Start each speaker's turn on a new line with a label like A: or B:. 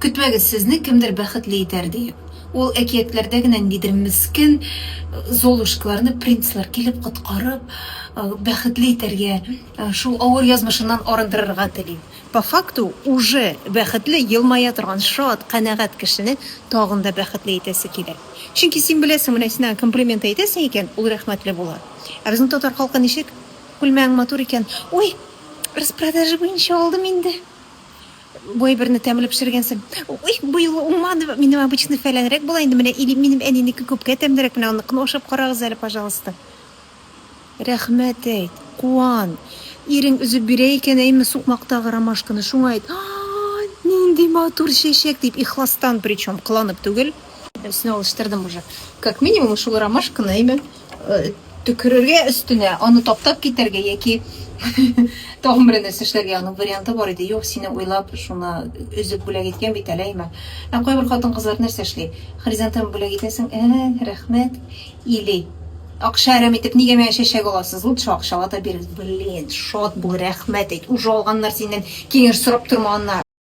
A: Көтмәгез сезне кемдер бәхетле итәр диеп. Ул әкиятләрдә генә ниндидер мескен Золушкаларны принцлар килеп коткарып, бәхетле итәргә, шул авыр язмышыннан арындырырга тели. По факту уже бәхетле, елмая торган, шат, канәгать кешене тагын да бәхетле итәсе килә. Чөнки син беләсең, менә син аңа комплимент әйтәсең икән, ул рәхмәтле була. Ә безнең татар халкы ничек? Күлмәгең матур икән. Ой, распродажа буенча алдым инде. Бу әйберне тәмле пешергәнсең. Ой, бу юлы уңмады, минем обычный фәләнрәк була инде, менә или минем әнинеке күпкә тәмлерәк, менә аныкын ашап карагыз әле, пожалуйста. Рәхмәт әйт, куан. Ирең өзеп бирә икән, әйме, сукмактагы ромашканы, шуңа әйт, А, нинди матур чәчәк, дип, ихластан причем, кыланып түгел. Өстенә алыштырдым уже. Как минимум, шул ромашканы, әйме, төкерергә өстенә, аны таптап китәргә яки тагын берәр нәрсә эшләргә, аның варианты бар иде. Юк, сине уйлап, шуны өзеп бүләк иткән бит әле, әйме. Ә кайбер хатын-кызлар нәрсә эшли? Хризантема бүләк итәсең, ә, рәхмәт. Или акча әрәм итеп, нигә миңа чәчәк аласыз? Лучше акчалата бирегез. Блин, шат бул, рәхмәт әйт. Уже алганнар синнән, киңәш сорап тормаганнар.